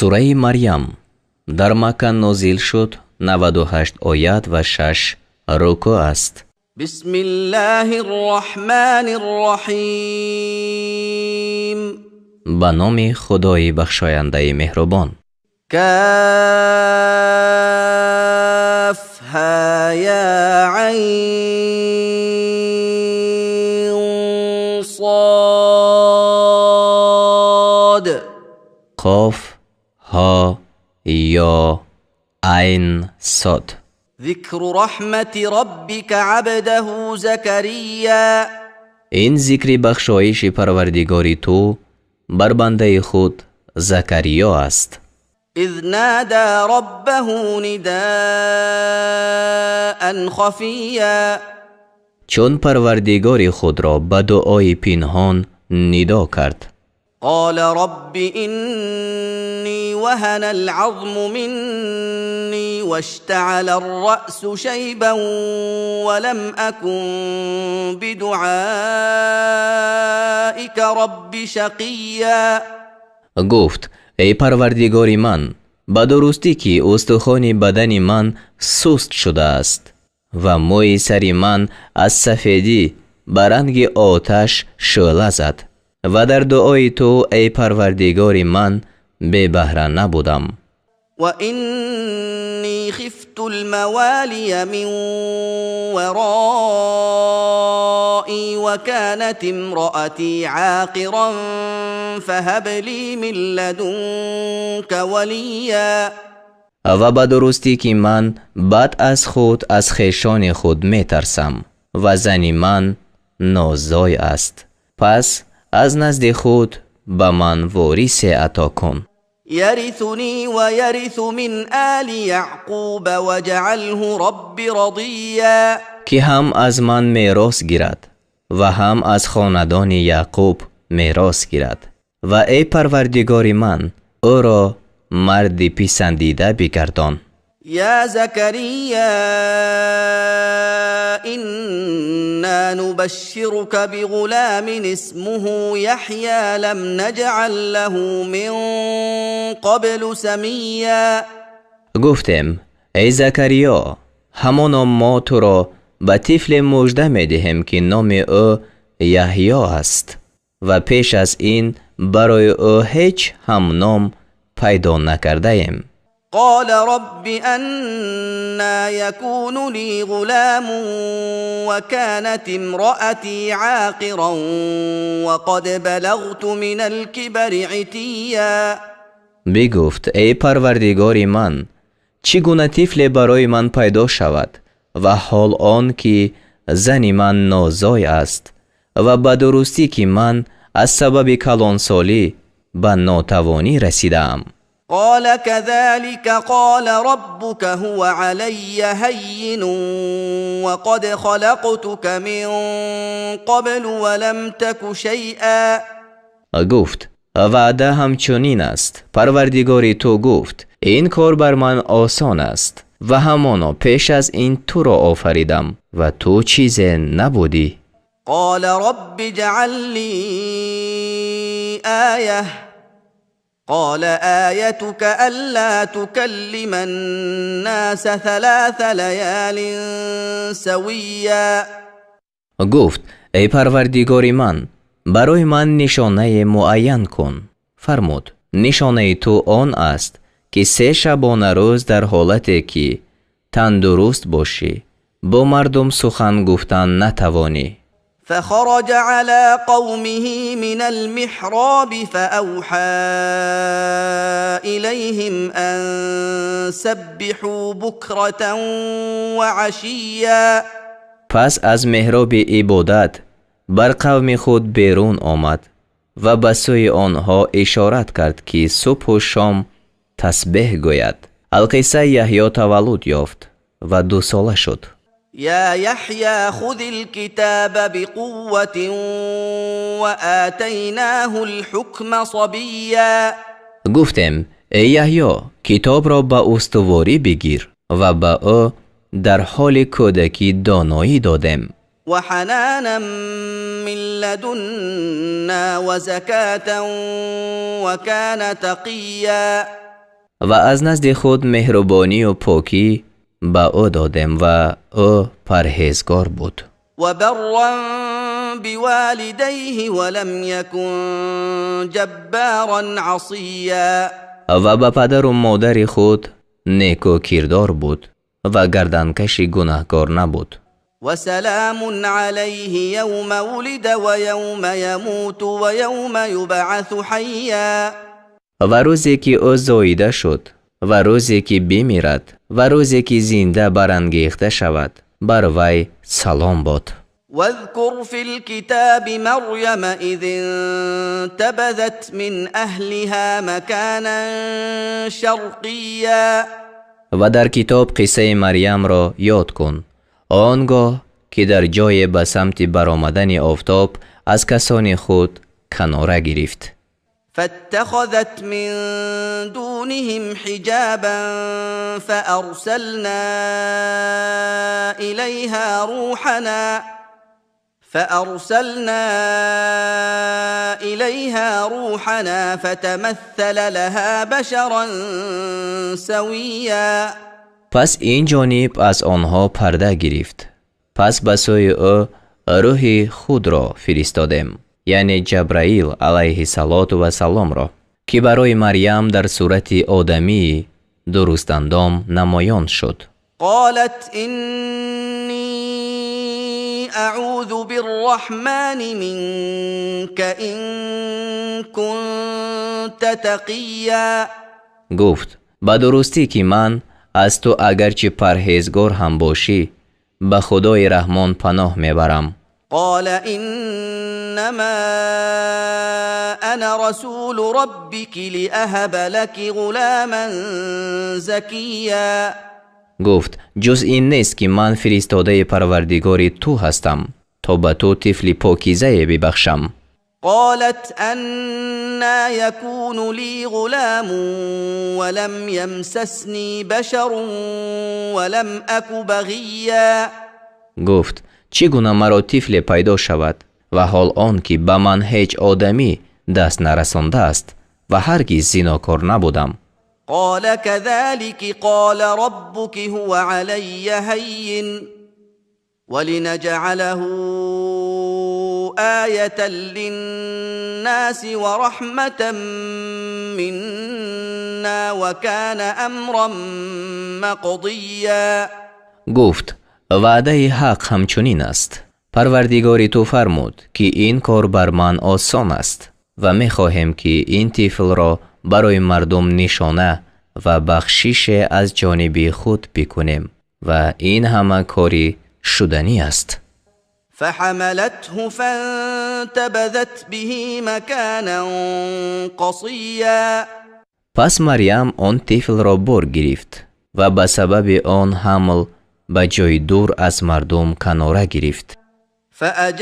Сураи Марям дар Макка нозил шуд, 98 оят ва 6 рукӯъ аст. بسم الله الرحمن الرحیم. Ба номи Худои бахшояндаи меҳрубон. کاف ها یا عین صاد. قاف ها یا عین صاد. ذکر رحمت ربک عبده زکریا. این ذکر بخشایش پروردگار تو بر بنده خود زکریا است. اذ نادى ربه نداء خفیا. چون پروردگار خود را به دعای پنهان ندا کرد. قال رب إني وهن العظم مني واشتعل الرأس شيبا ولم أكن بدعائك رب شقيا. گفت ای پروردگار من، به درستی که استخوان بدن من سست شده است و موی سر من از سفیدی به رنگ آتش شعله زد و در دعای تو ای پروردگار من بی بهره نبودم. و اینی خفت الموالی من ورائي وكانت امرأتي عاقرا فهب لي من لدنك وليا. و به درستی که من بعد از خود از خویشان خود میترسم و زن من نازای است، پس از نزد خود به من وارث عطا کن. یرثنی و یرث من آل یعقوب واجعله رب رضیا. که هم از من میراث گیرد و هم از خاندان یعقوب میراث گیرد و ای پروردگار من او را مرد پسندیده بگردان. یا زکریا إنا نبشرك بغلام اسمه يحيى لم نجعل له من قبل سمیا. گفتیم ای زکریا، همانا ما تو را به طفل مژده می‌دهیم که نام او یحیی است و پیش از این برای او هیچ هم نام پیدا نکرده‌ایم. قال رب أنا يكون لي غلام وكانت امرأتي عاقرا وقد بلغت من الكبر عتيا. بگفت ای پروردگار من، چگونه طفل برای من پیدا شود و حال آن که زن من نازای است و به درستی که من از سبب کلانسالی به ناتوانی رسیدم. قال كذلك قال ربك هو علي هين وقد خلقتك من قبل ولم تك شيئا. گفت وعده همچنین است. پروردگار تو گفت این کار بر من آسان است و همانا پیش از این تو را آفریدم و تو چیز نبودی. قال رب اجعل لي آیه. قال آیتك ألا تكلم الناس ثلاث ليال سویا. گفت ای پروردگار من، برای من نشانه معین کن. فرمود نشانه تو آن است که 3 شبانه روز در حالتی که تندرست باشی با مردم سخن گفتن نتوانی. فخرج على قومه من المحراب فأوحى إليهم أن سبحوا بكرة وعشيا. پس از محراب عبادت بر قوم خود بیرون آمد و به سوی آنها اشارت کرد که صبح و شام تسبیح گوید. القصه یحیی تولد یافت و 2 ساله شد. یا یحیی خذ الكتاب بقوة وآتیناه الحکم صبیا. گفتیم ای یحیی، کتاب را به استواری بگیر و به او در حال کودکی دانایی دادیم. وحنانا من لدنا وزكاة وكان تقيا. و از نزد خود مهربانی و پاکی به او دادیم و او پرهیزگار بود. وبرا بوالديه ولم يكن جبارا عصيا. و به پدر و مادر خود نیکو کردار بود و گردنکش گناهکار نبود. وسلام عليه يوم ولد ويوم يموت ويوم يبعث حيا. و روزی که او زاییده شد و روزی که بمیرد و روزی که زنده برانگیخته شود بر وی سلام باد. واذكر في الكتاب مريم إذ انتبذت من أهلها مكانا شرقيا. و در کتاب قصه مریم را یاد کن، آنگاه که در جای به سمت برآمدن آفتاب از کسان خود کناره گرفت. فاتخذت من دونهم حجابا فأرسلنا إليها روحنا فتمثل لها بشرا سويا. پس این جانب از آنها پرده گرفت، پس به سوی او روح خود را فرستادیم، یعنی جبرائیل علیه السلام را، که برای مریم در صورت آدمی درست اندام نمایان شد. قالت إني أعوذ بالرحمن منك إن كنت تقيا. گفت به درستی که من از تو اگرچه پرهیزگار هم باشی به خدای رحمان پناه میبرم. قال إنما أنا رسول ربك لأهب لك غلاما زكيا. گفت جز این نیست که من فرستاده پروردگار تو هستم تا به تو طفل پاکیزه ببخشم. قالت أنا يكون لي غلام ولم يمسسني بشر ولم أك بغيا. گفت چگونه مرا طفل پیدا شود و حال آن که به من هیچ آدمی دست نرسانده است و هرگز زناکار نبودم. قال كذلك قال ربك هو علي هين ولنجعله آية للناس ورحمة منا وكان أمرا مقضيا. گفت وعده حق همچنین است. پروردگار تو فرمود که این کار بر من آسان است و میخواهیم که این طفل را برای مردم نشانه و بخشش از جانب خود بکنیم و این همه کاری شدنی است. فحملته فانتبذت به مكانا قصيا. پس مریم آن طفل را بار گرفت و به سبب آن حمل به جای دور از مردم کناره گرفت. فأجاءها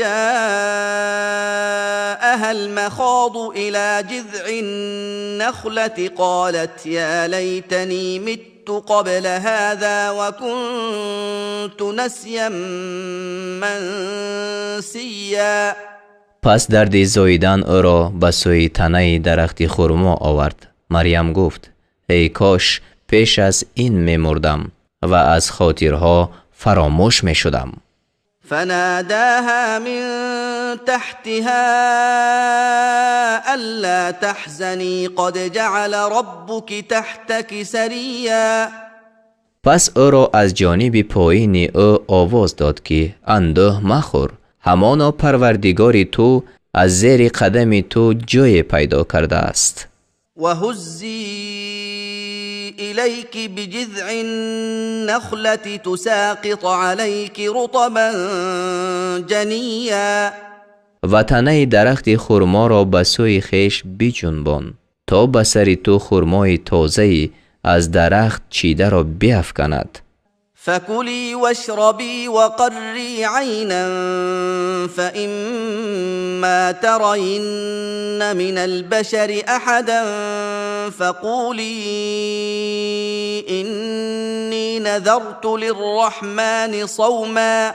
المخاض إلى جذع النخلة قالت يا ليتني مت قبل هذا وكنت نسيا منسيا. پس درد زاییدن او را به سوی تنه درخت خرما آورد. مریم گفت ای کاش پیش از این می‌مردم و از خاطرها فراموش می‌شدم. فناداها من تحتها ألا تحزني قد جعل ربك تحتك سريا. پس او را از جانب پایین او آواز داد که اندوه مخور، همانا پروردگار تو از زیر قدم تو جای پیدا کرده است. وهزي إليك بجذع النخلة تساقط عليك رطبا جنيا. و تنه درخت خرما را به سوی خویش بجنبان تا به سر تو خرمای تازه از درخت چیده را بیفکند. فكلي واشربي وقري عينا فإما ترين من البشر أحدا فقولي إني نذرت للرحمن صوما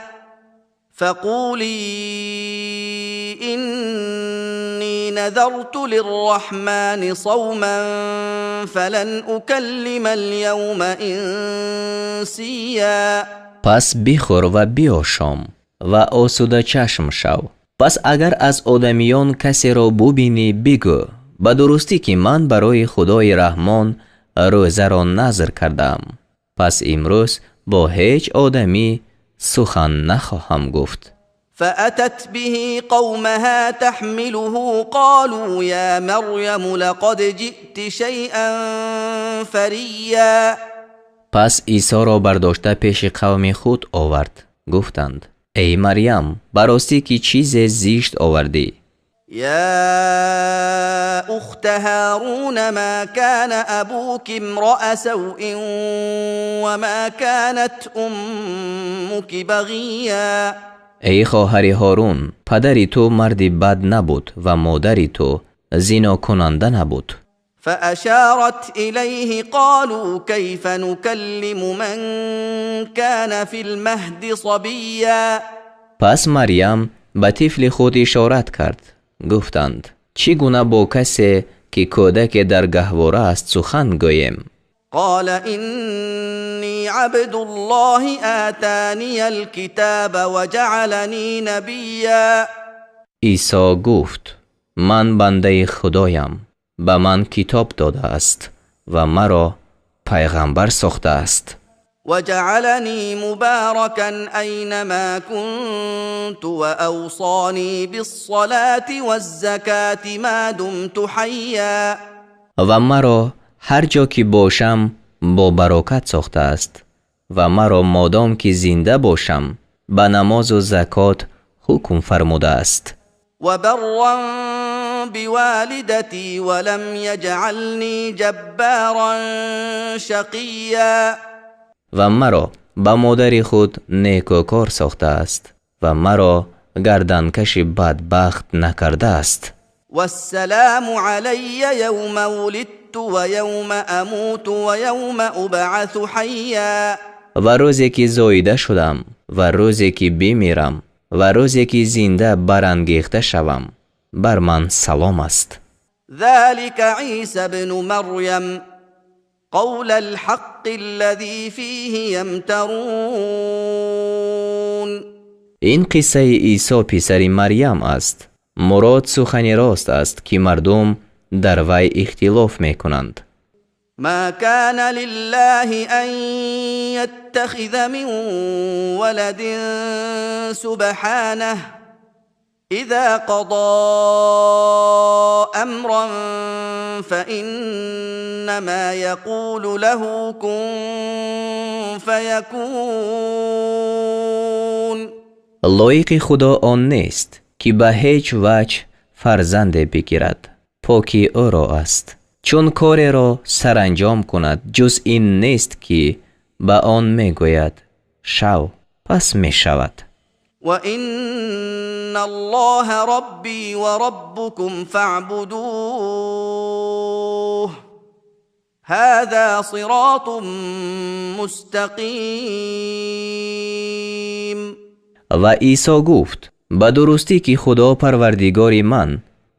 فقولي إني نذرت للرحمن صوما فلن أكلم اليوم إنسيا. پس بخور و بیاشام و آسوده چشم شو. پس اگر از آدمیان کسی را ببینی بگو به درستی که من برای خدای رحمان روزه را نذر کردم. پس امروز با هیچ آدمی سخن نخواهم گفت. فأتت به قومها تحمله قالوا يا مريم لقد جئت شيئا فريا. پس عیسی را برداشته پیش قوم خود آورد. گفتند ای مریم، براستی که چیز زشت آوردی. يا أخت هارون ما كان أبوك امرأ سوء وما كانت أمك بغيا. ای خواهر هارون، پدری تو مرد بد نبود و مادری تو زنا کننده نبود. فأشارت إليه قالوا كيف نكلم من كان في المهد صبيا. پس مریم به طفل خود اشارت کرد. گفتند چگونه با کسی که کودک در گهواره است سخن گوییم؟ قال إني عبد الله آتاني الكتاب وجعلني نبيا. عیسی گفت من بنده خدایم، به من کتاب داده است و مرا پیغمبر ساخته است. وجعلني مباركا أينما كنت وأوصاني بالصلاة والزكاة ما دمت حيا. و مرا هر جا که باشم با برکت ساخته است و مرا مادام که زنده باشم به نماز و زکات حکم فرموده است. وبرا بوالدتي ولم يجعلني جبارا شقيا. و مرا به مادر خود نیکوکار ساخته است و مرا گردنکش بدبخت نکرده است. والسلام علی یوم ولدت و یوم اموت و یوم ابعث حیا. و روزی که زاییده شدم و روزی که بمیرم و روزی که زنده برانگیخته شوم بر من سلام است. ذلك عیسی ابن مریم قول الحق الذي فيه يمترون. این قصه عیسی پسر مریم است. مراد سخن راست است که مردم در وی اختلاف میکنند. ما كان لله ان يتخذ من ولد سبحانه اذا قضى امرا فانما يقول له كن فيكون. لایق خدا آن نیست که به هیچ وجه فرزند بگیرد، پاکی او را است. چون کاری را سرانجام کند جز این نیست که به آن میگوید شو، پس می شود. وَإِنَّ اللَّهَ رَبِّي وَرَبُّكُمْ فَاعْبُدُوهُ هَذَا صِرَاطٌ مُسْتَقِيمٌ. و عیسی گفت به درستی که خدا پروردگار من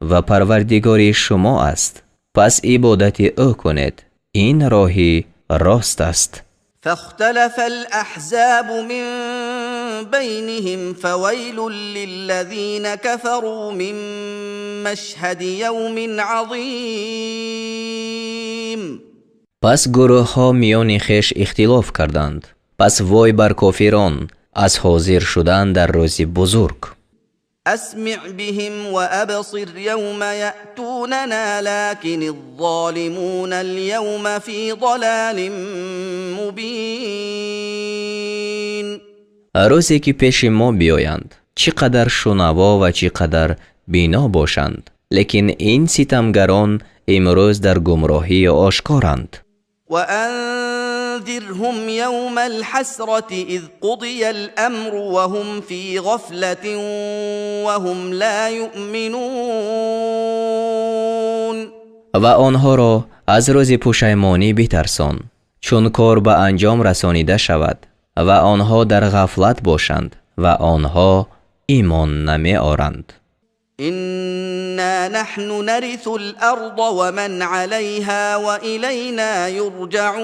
و پروردگار شما است، پس عبادت او کنید، این راه راست است. فاختلف الاحزاب من بينهم فويل للذين كفروا من مشهد يوم عظيم. پس گروه ها میان خویش اختلاف کردند، پس وای بر کافران از حاضر شدن در روز بزرگ. اسمع بهم وابصر يوم يأتوننا لكن الظالمون اليوم في ضلال مبين. روزی که پیش ما بیایند چقدر شنوا و چقدر بینا باشند، لیکن این ستمگران امروز در گمراهی آشکارند. وأنذرهم يوم الحسرة إذ قضي الأمر وهم في غفلة وهم لا يؤمنون. و آنها را از روز پشیمانی بترسان، چون کار به انجام رسانیده شود و آنها در غفلت باشند و آنها ایمان نمی آرند. إنا نحن نرث الأرض ومن عليها وإلينا يرجعون.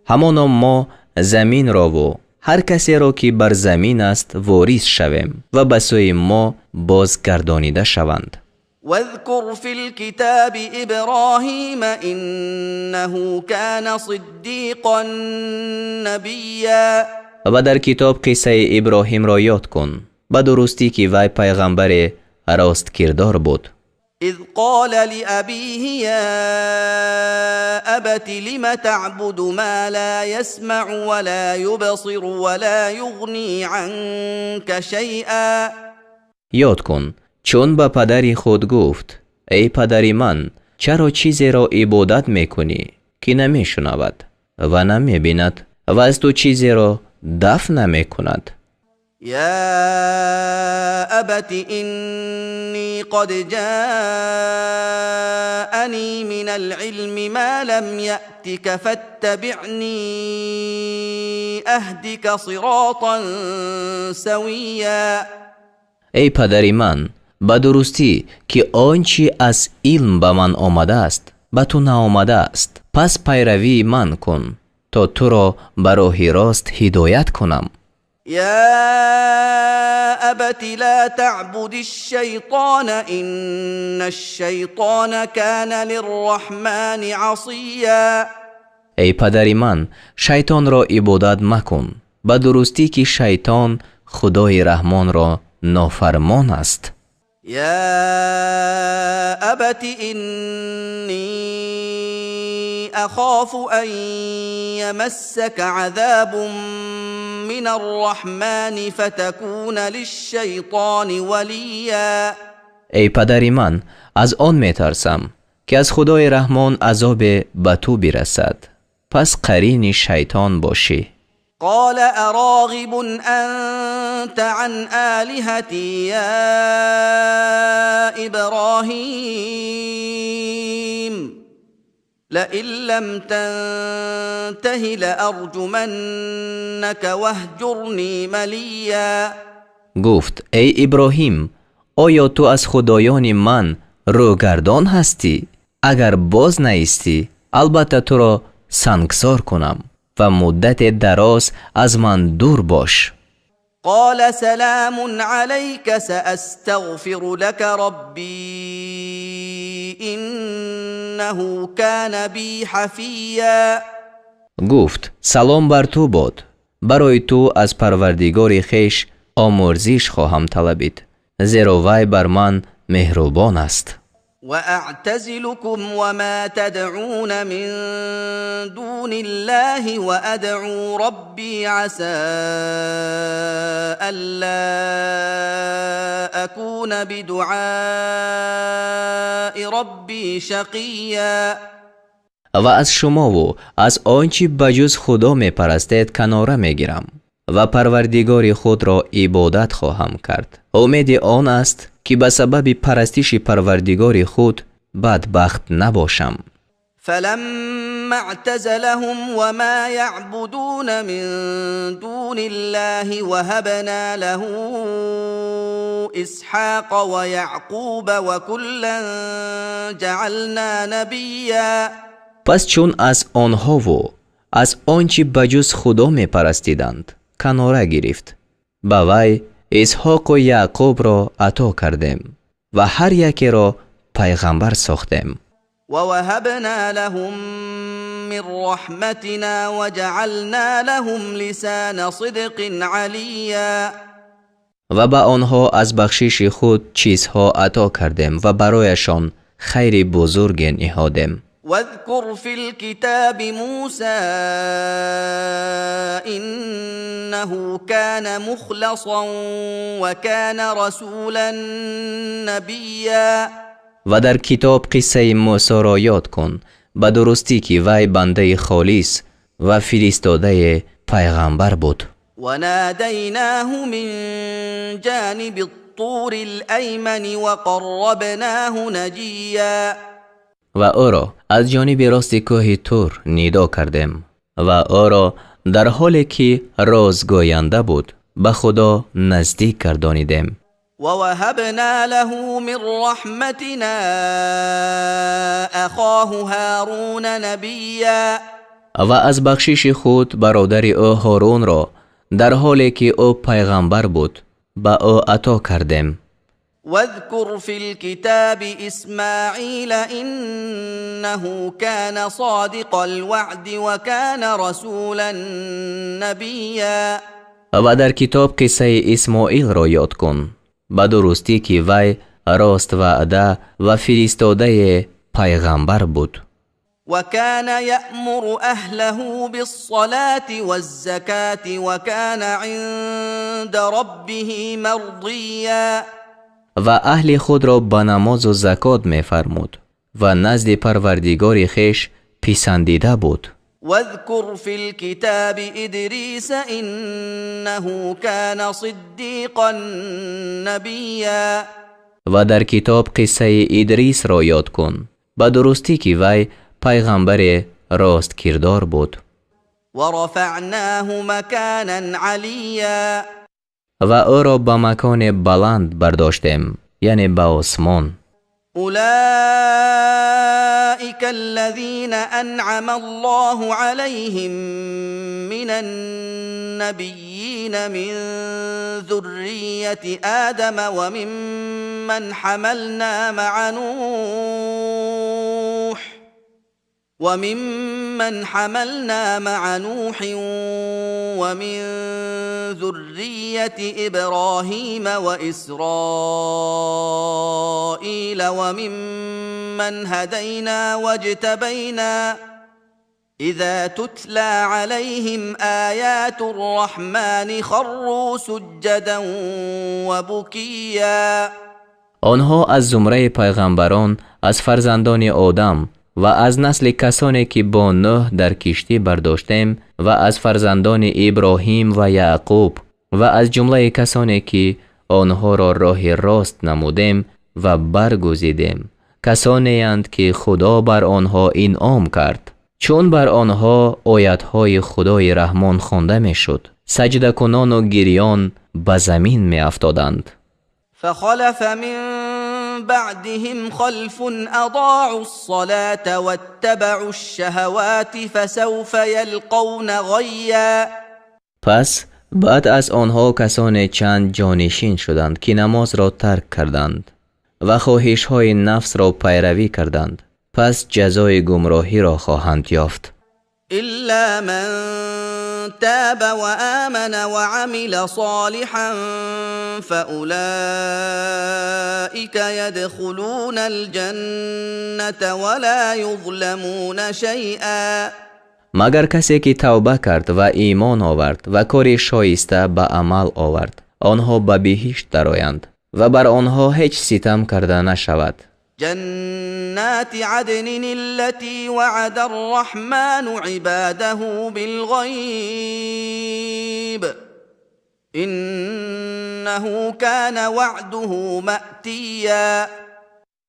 همانا ما زمین را و هر کسی را که بر زمین است وارث شویم و به سوی ما بازگردانیده شوند. واذكر في الكتاب إبراهيم إنه كان صديقا نبيا. و در کتاب قصه ابراهیم را یاد کن، به درستی که وی پیغمبر راست کردار بود. اذ قال لأبيه يا أبت لم تعبد ما لا يسمع ولا يبصر ولا يغني عنك شيئا. یاد کن چون به پدر خود گفت ای پدر من، چرا چیزی را عبادت میکنی که نمیشنود و نمیبیند و از تو چیزی را دفع نمیکند؟ يا أبت إني قد جاءني من العلم ما لم يأتك فاتبعني أهدك صراطا سويا. ای پدر من، به درستی که آنچه از علم به من آمده است به تو نآمده است، پس پیروی من کن تا تو را به راه راست هدایت کنم. يا أبت لا تعبد الشيطان إن الشيطان كان للرحمن عصيا. ای پدر من، شیطان را عبادت مکن، به درستی که شیطان خدای رحمان را نافرمان است. يا أبت إني أخاف أن يمسك عذاب من الرحمن فتكون للشيطان وليا. ای پدر من، از آن میترسم که از خدای رحمان عذاب به تو برسد، پس قرین شیطان باشی. قال أراغب أنت عن آلهتي يا إبراهيم لئن لم تنته لأرجمنك واهجرني مليا. گفت ای ابراهیم، آیا تو از خدایان من روگردان هستی؟ اگر باز نیستی البته تو را سنگسار کنم و مدت دراز از من دور باش. قال سلام عليك سأستغفر لك ربي إنه كان بي حفيا. گفت سلام بر تو باد، برای تو از پروردگار خویش آمرزش خواهم طلبید، زیرا وی بر من مهربان است. وأعتزلكم وما تدعون من دون الله وأدعو ربي عسى ألا أكون بدعاء ربي شقيا. و از شما و از آنچه بجز خدا می پرستید کناره می گیرم و پروردگار خود را عبادت خواهم کرد. امید آن است که به سبب پرستش پروردگار خود بدبخت نباشم. فلما اعتزلهم وما يعبدون من دون الله وهبنا له اسحاق ويعقوب وكلا جعلنا نبيا. پس چون از آنها و از آنچه بجز خدا می پرستیدند کناره گرفت، به وی اسحاق و یعقوب را عطا کردیم و هر یکی را پیغمبر ساختیم. و وهبنا لهم من رحمتنا وجعلنا لهم لسان صدق علیا. و به آنها از بخشش خود چیزها عطا کردیم و برایشان خیر بزرگ نهادیم. واذكر في الكتاب موسى إنه كان مخلصا وكان رسولا نبيا. و در کتاب قصه موسی را یاد کن، به درستی که وی بنده خالص و فرستاده پیغمبر بود. وناديناه من جانب الطور الأيمن وقربناه نجيا. و او را از جانب راست کوه تور ندا کردیم و او را در حالی که رازگوینده بود به خدا نزدیک گردانیدیم. ووهبنا له من رحمتنا أخاه هارون نبیا. و از بخشش خود برادر او هارون را در حالی که او پیغمبر بود به او عطا کردیم. واذكر في الكتاب إسماعيل إنه كان صادق الوعد وكان رسولا نبيا. و در کتاب قصه اسماعیل را یاد کن، به درستی که وی راست وعده و فرستاده پیغمبر بود. وكان يأمر أهله بالصلاة والزكاة وكان عند ربه مرضيا. و اهل خود را به نماز و زکات می‌فرمود و نزد پروردگار خویش پسندیده بود. واذكر في الكتاب إدريس إنه كان صديقا نبيا. و در کتاب قصه ادریس را یاد کن، به درستی که وی پیغمبر راست کردار بود. ورفعناه مكانا عليا. و او را به مکان بلند برداشتیم، یعنی به آسمان. أولئك الذين أنعم الله عليهم من النبيين من ذرية آدم وممن حملنا مع نوح ومن ذرية إبراهيم وإسرائيل وممن هدينا واجتبينا إذا تتلى عليهم آيات الرحمن خروا سجدا وبكيا. آنها از زمره پیغمبران، از فرزندان آدم و از نسل کسانی که با نوح در کشتی برداشتیم و از فرزندان ابراهیم و یعقوب و از جمله کسانی که آنها را راه راست نمودیم و برگزیدیم، کسانی اند که خدا بر آنها انعام کرد. چون بر آنها آیتهای خدای رحمان خوانده میشد، سجده کنان و گریان به زمین می افتادند. فخلف من بعدهم خلف اضاعوا الصلاة واتبعوا الشهوات فسوف يلقون غیا. پس بعد از آنها کسان چند جانشین شدند که نماز را ترک کردند و خواهش‌های نفس را پیروی کردند، پس جزای گمراهی را خواهند یافت. الا من تاب وآمن وعمل صالحا فأولئك يدخلون الجنة ولا يظلمون شيئا. مگر کسی که توبه کرد و ایمان آورد و کار شایسته به عمل آورد، آنها به بهشت درآیند و بر آنها هیچ ستم کرده نشود. جنات عدن التي وعد الرحمن عباده بالغيب إنه كان وعده مأتيا.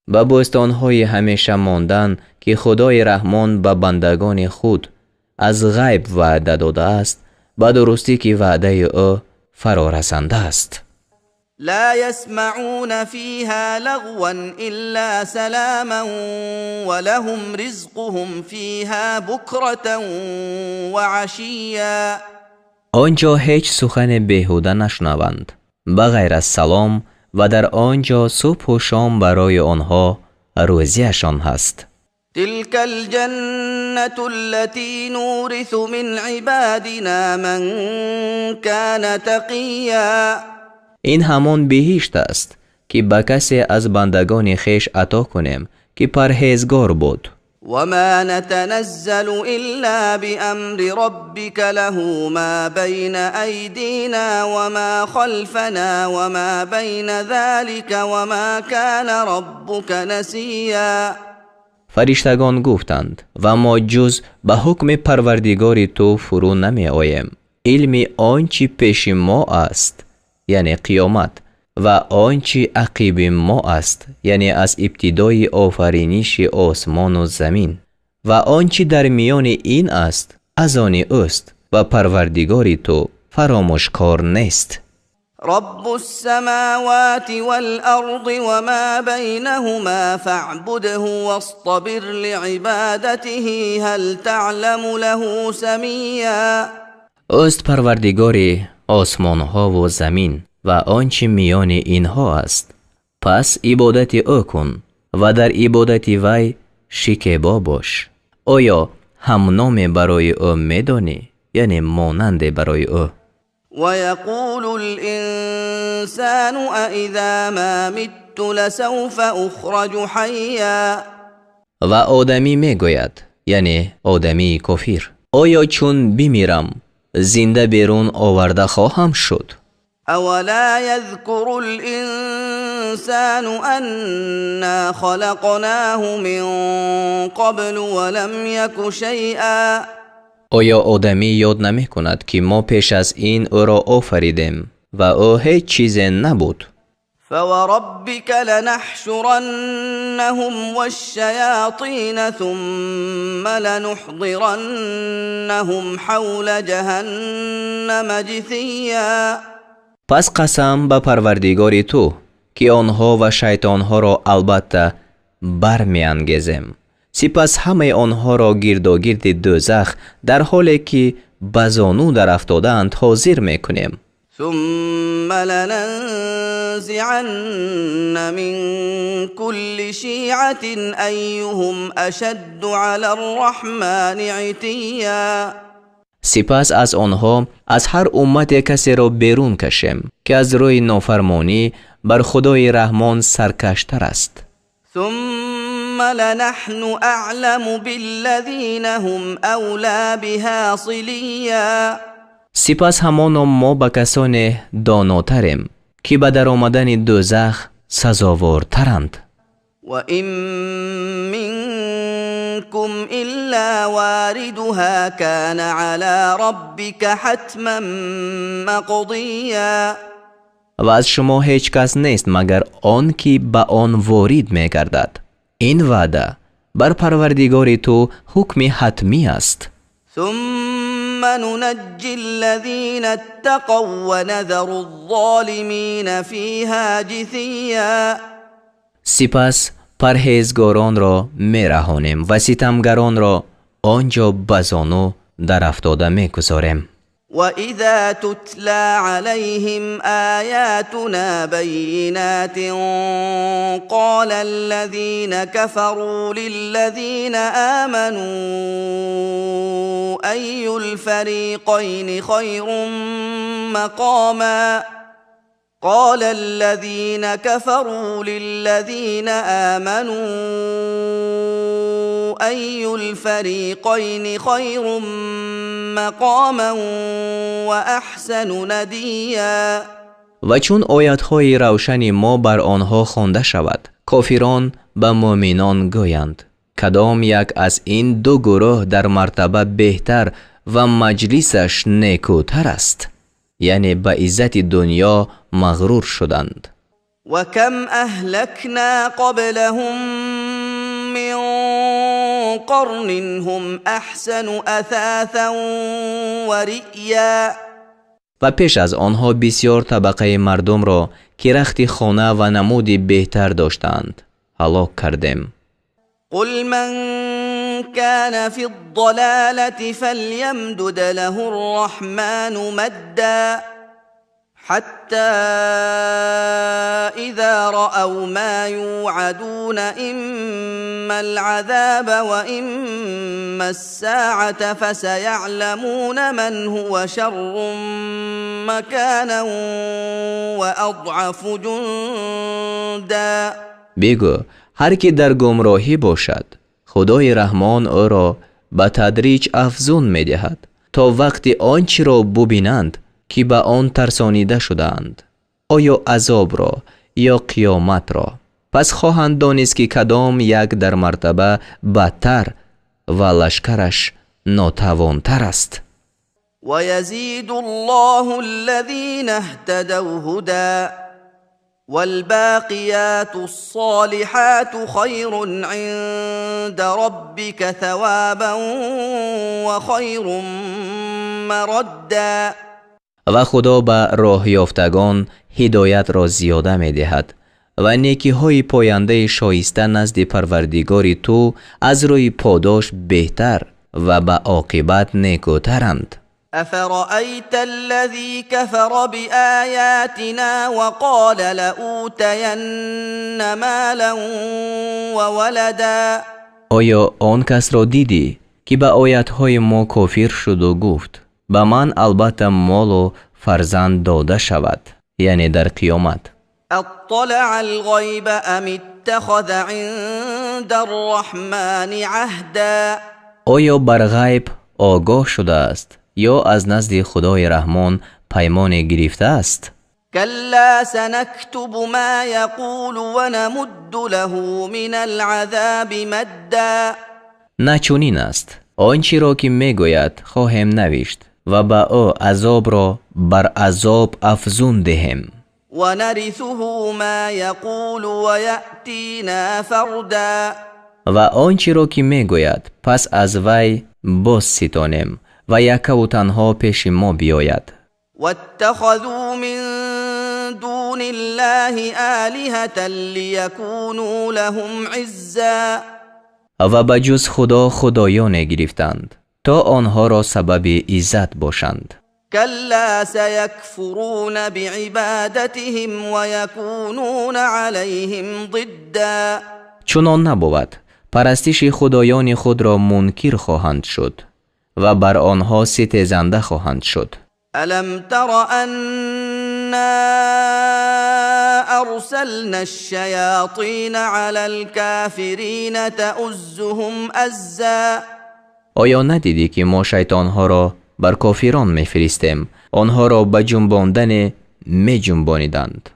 به بوستانهای همیشه ماندن که خدای رحمان به بندگان خود از غیب وعده داده است، به درستی که وعده او فرارسنده است. لا يسمعون فيها لغوا إلا سلاما ولهم رزقهم فيها بكرة وعشيا. آنجا هیچ سخن بیهوده نشنوند بغیر از سلام، و در آنجا صبح و شام برای آنها روزیشان هست. تلك الجنة التي نورث من عبادنا من كان تقيا. این همان بهشت است که به کسی از بندگان خویش عطا کنیم که پرهیزگار بود. وما نتنزل إلا بأمر ربك له ما بين أيدينا وما خلفنا وما بين ذلك وما كان ربك نسيا. فرشتگان گفتند و ما جز به حکم پروردگار تو فرو نمی آییم. علم آنچه پیش ما است، یعنی قیامت، و آنچه عقب ما است، یعنی از ابتدای آفرینش آسمان و زمین، و آنچه در میان این است از آن اوست و پروردگار تو فراموشکار نیست. رب السماوات والأرض وما بينهما فاعبده واصطبر لعبادته هل تعلم له سمیا. اوست پروردگار آسمانها و زمین و آنچه میان اینها است، پس عبادت او کن و در عبادت وی شکیبا باش. آیا همنام برای او میدانی؟ یعنی مانند برای او. ويقول الإنسان أإذا ما مت لسوف أخرج حيا. و آدمی میگوید، یعنی آدمی کافر، آیا چون بمیرم زنده بیرون آورده خواهم شد؟ اولا يذكر الإنسان أنا خلقناه من قبل ولم يك شيئا. آیا آدمی یاد نمی کند که ما پیش از این او را آفریدیم و او هیچ چیز نبود؟ فوربك لنحشرنهم والشياطين ثم لنحضرنهم حول جهنم جثيا. پس قسم به پروردگار تو که آنها و شیطانها را البته برمی‌انگیزیم، سپس همه آنها را گرداگرد دوزخ در حالی که به زانو در افتاده‌اند حاضر میکنیم. ثم لننزعن من كل شيعة أيهم أشد على الرحمن عتيا. سپس از آنها از هر امت کسی را بیرون کشیم که از روی نافرمانی بر خدای رحمان سرکشتر است. ثم لنحن اعلم بالذین هم اولی بها صلیا. سپس همانا ما به کسان داناتریم که به در آمدن دوزخ سزاوارترند. و این منکم الا واردها کان علی ربک حتما مقضیا. و از شما هیچ کس نیست مگر آن که به آن وارد میگردد. این وعده بر پروردگار تو حکم حتمی است. ثم ننجی الذین اتقوا ونذر الظالمین فیها جثیا. سپس پرهیزگاران را میرهانیم و ستمگران را آنجا به زانو در افتاده میگذاریم. وَإِذَا تُتْلَى عَلَيْهِمْ آيَاتُنَا بَيِّنَاتٍ قَالَ الَّذِينَ كَفَرُوا لِلَّذِينَ آمَنُوا أَيُّ الْفَرِيقَيْنِ خَيْرٌ مَّقَامًا قَالَ الَّذِينَ كَفَرُوا لِلَّذِينَ آمَنُوا أَيُّ الْفَرِيقَيْنِ خَيْرٌ مقاما وأحسن ندیا. و چون آیت‌های روشن ما بر آنها خوانده شود، کافران به مؤمنان گویند کدام یک از این دو گروه در مرتبه بهتر و مجلسش نیکوتر است؟ یعنی به عزت دنیا مغرور شدند. و کم اهلکنا قبلهم من قرن هم احسن اثاثا ورئیا. و پیش از آنها بسیار طبقه مردم را که رخت خانه و نمود بهتر داشتند هلاک کردیم. قل من كان في الضلالة فليمدد له الرحمن مدا حتى إذا رأوا ما يوعدون إما العذاب وإما الساعة فسيعلمون من هو شر مكانا وأضعف جندا. بگو هر کی در گمراهی باشد خدای رحمان او را به تدریج افزون می‌دهد تا وقتی آنچه را ببینند که به آن ترسانیده شدند، آیا عذاب را یا قیامت را. پس خواهند دانست که کدام یک در مرتبه بدتر و لشکرش ناتوانتر است. و یزید الله الذین اهتدوا هدی والباقیات الصالحات خیر عند ربک ثوابا و خیر مردا. و خدا به راه یافتگان هدایت را زیاده می دهد و نیکی های پاینده شایسته نزد پروردگار تو از روی پاداش بهتر و به عاقبت نیکوترند. افرأیت الذی کفر بآیاتنا وقال لأوتین مالا وولدا. آیا آن کس را دیدی که به آیت‌های ما کافر شد و گفت به من البته مال و فرزند داده شود، یعنی در قیامت؟ اطلع الغیب ام اتخذ عند الرحمن عهدا. آیا بر غیب آگاه شده است یا از نزد خدای رحمان پیمان گرفته است؟ کلا سنکتب ما یقول ونمد له من العذاب مدا. نه چنین است، آنچه را که میگوید خواهیم نوشت و به او عذاب را بر عذاب افزون دهیم. ونرثه ما یقول ویأتینا فردا. و آنچه را که میگوید پس از وی باز ستانیم و یکه و تنها پیش ما بیاید. واتخذوا من دون الله آلهة لیکونوا لهم عزا. و به جز خدا خدایان گرفتند تا آنها را سبب عزت باشند. کلا سیکفرون بعبادتهم ویکونون علیهم ضدا. چنان نبود، پرستش خدایان خود را منکر خواهند شد و بر آنها ستیزنده خواهند شد. الم تر انا ارسلنا الشیاطین علی الكافرین تؤزهم ازا. آیا ندیدی که ما شیطانها را بر کافران میفرستیم، آنها را به جنباندن می جنبانیدند؟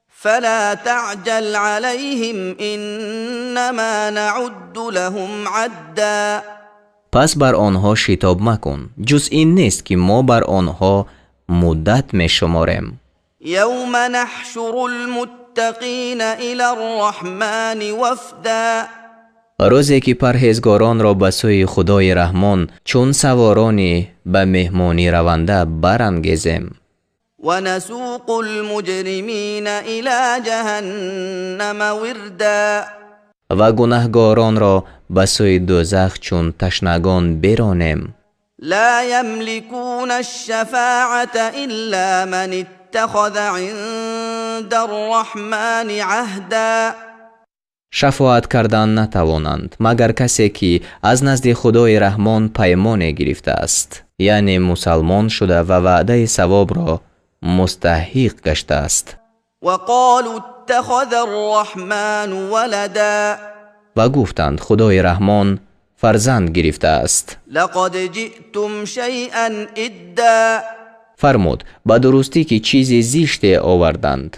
فلا تعجل علیهم انما نعد لهم عدا. پس بر آنها شتاب مکن، جز این نیست که ما بر آنها مدت می شماریم. یوم نحشر المتقین الی الرحمن وفدا. روزی که پرهیزگاران را به سوی خدای رحمان چون سوارانی به مهمانی رونده برانگیزیم. و نسوق المجرمین الی جهنم وردا. و گناهگاران را به سوی دوزخ چون تشنگان برانیم. لا یملکون الشفاعة الا من اتخذ عند الرحمن عهدا. شفاعت کردن نتوانند مگر کسی که از نزد خدای رحمان پیمان گرفته است، یعنی مسلمان شده و وعده ثواب را مستحق گشته است. وقالوا اتخذ الرحمن ولدا. و گفتند خدای رحمان فرزند گرفته است. لقد جئتم شیئا ادا. فرمود به درستی که چیزی زشت آوردند.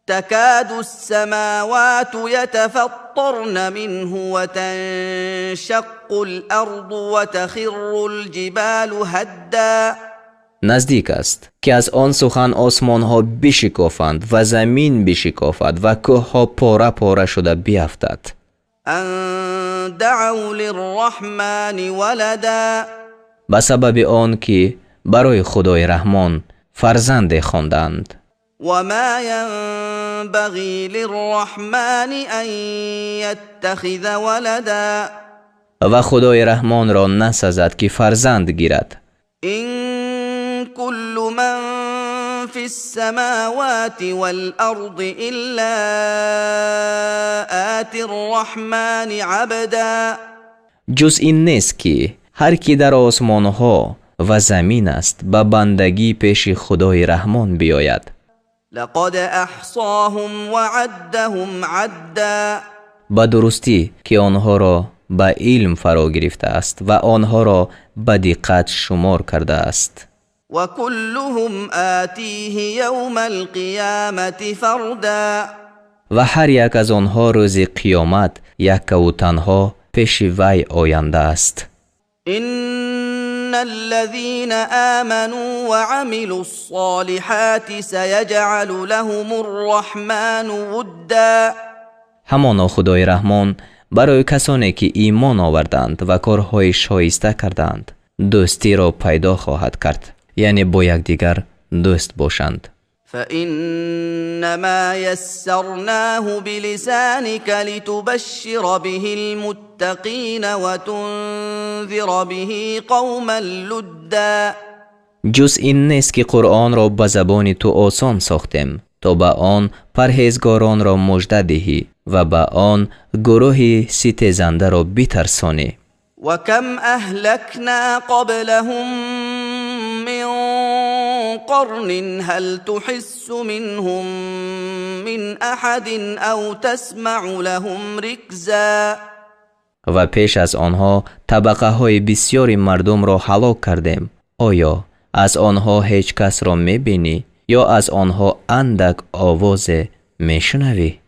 تکاد السماوات یتفطرن منه وتنشق الارض وتخر الجبال هدا. نزدیک است که از آن سخن آسمان ها بشکافند و زمین بشکافد و کوه ها پاره پاره شده بیفتد. ان دعوا للرحمن ولدا. به سبب آن که برای خدای رحمان فرزند خواندند. و ما ینبغی للرحمن ان یتخذ ولدا. و خدای رحمان را نسزد که فرزند گیرد. این كل من في السماوات والأرض إلا آتي الرحمن عبدا. جز این نیست که هر کی در آسمانها و زمین است به بندگی پیش خدای رحمان بیاید. لقد احصاهم وعدهم عدا. به درستی که آنها را به علم فرا گرفته است و آنها را به دقت شمار کرده است. وكلهم آتیه یوم القیامة فردا. و هر یک از آنها روز قیامت یک و تنها پیش وی آینده است. ان الذين آمنوا وعملوا الصالحات سيجعل لهم الرحمن ودا. همانا خدای رحمان برای کسانی که ایمان آوردند و کارهای شایسته کردند دوستی را پیدا خواهد کرد، یعنی با یکدیگر دوست باشند. فإنما يسرناه بلسانك لتبشر به المتقين وتنذر به قوما لدا. جز این نیست که قرآن را به زبان تو آسان ساختیم تا به آن پرهیزگاران را مژده دهی و به آن گروه ستیزنده را بترسانی. وكم أهلكنا قبلهم من قرن هل تحس منهم من أحد أو تسمع لهم ركزا. و پیش از آنها طبقه های بسیاری مردم را هلاک کردیم. آیا از آنها هیچ کس را میبینی یا از آنها اندک آواز میشنوی؟